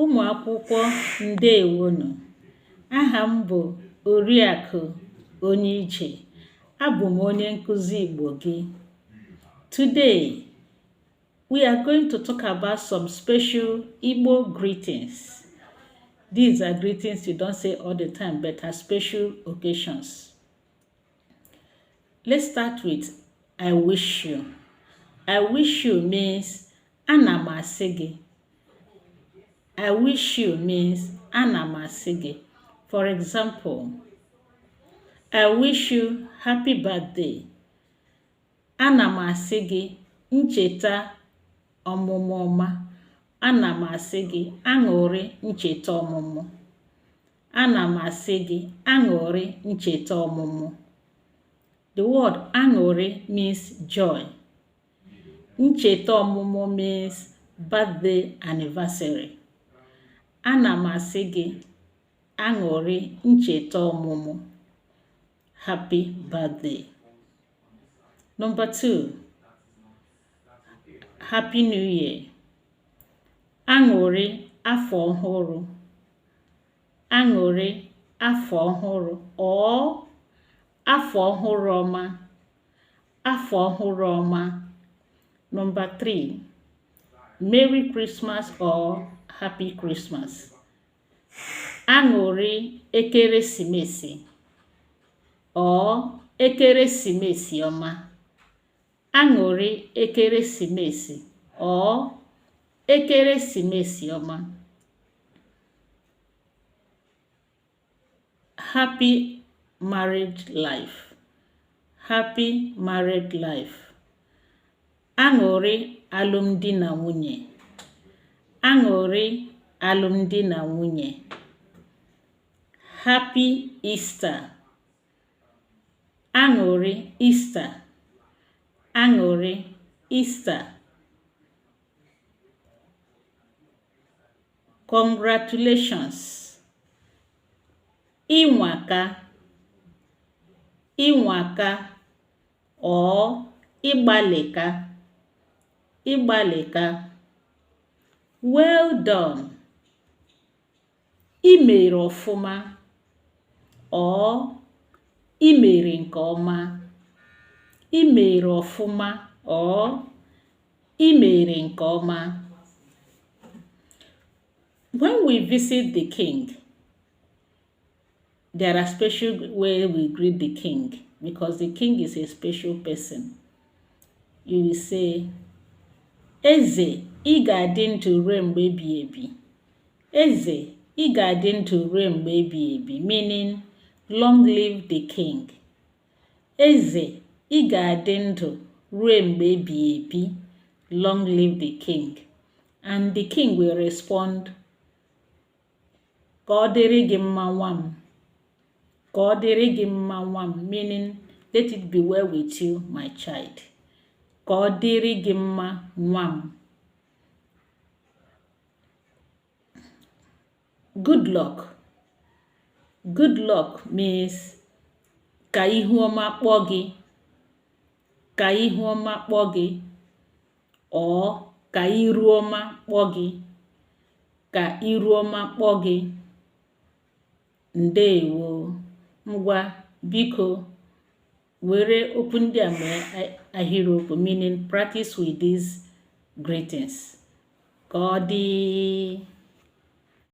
Ụmụ akwụkwọ ndewonụ. Aha m bụ Oriakụ Onyeije. Abụ m onye nkụzi Igbo gị. Today, we are going to talk about some special Igbo greetings. These are greetings you don't say all the time, but at special occasions. Let's start with I wish you. I wish you means ana m asị gị. I wish you means ana m asị gị. For example, I wish you happy birthday. Ana m asị gị ncheta ọmụmụ ọma. Ana m asị gị aṅụrị ncheta ọmụmụ. Ana m asị gị aṅụrị ncheta ọmụmụ. The word aṅụrị means joy. Ncheta ọmụmụ means birthday anniversary. Ana m asị gị aṅụrị ncheta ọmụmụ. Happy birthday. Number 2, Happy New Year. Aṅụrị afọ ọhụrụ. Aṅụrị afọ ọhụrụ or afọ ọhụrụ ọma. Afọ ọhụrụ ọma. Number 3, Merry Christmas or Happy Christmas. Aṅụrị ekeresimesi or ekeresimesi ọma. Aṅụrị ekeresimesi or ekeresimesi ọma. Happy married life. Happy married life. Aṅụrị alụmdi na nwunye. Aṅụrị alụmdi na nwunye. Happy Easter. Aṅụrị Easter. Aṅụrị Easter. Congratulations. Ị nwaka. Ị nwaka or ị gbalịka. Ị gbalịka. Well done. I mere ọfụma or i mere nke ọma. I mere ọfụma or i mere nke ọma. When we visit the king, there are special way we greet the king because the king is a special person. You will say, Eze, ị ga-adị ndụ ruo mgbe ebighị ebi. Eze, ị ga-adị ndụ ruo mgbe ebighị ebi, meaning long live the king. Eze, ị ga-adị ndụ ruo mgbe ebighị ebi, long live the king. And the king will respond, ka ọ dịrị gị mma nwa m. Ka ọ dịrị gị mma nwa m, meaning let it be well with you, my child. Ka ọ dịrị gị mma nwa m. Good luck. Good luck means ka ihu ọma kpọọ gị. Ka ihu ọma kpọọ gị or ka iru ọma kpọọ gị. Ka iru ọma kpọọ gị. Ndeewo. Ngwa, biko, were okwu ndị a mee ahịrịokwu, meaning practice with these greetings. Ka ọ dị.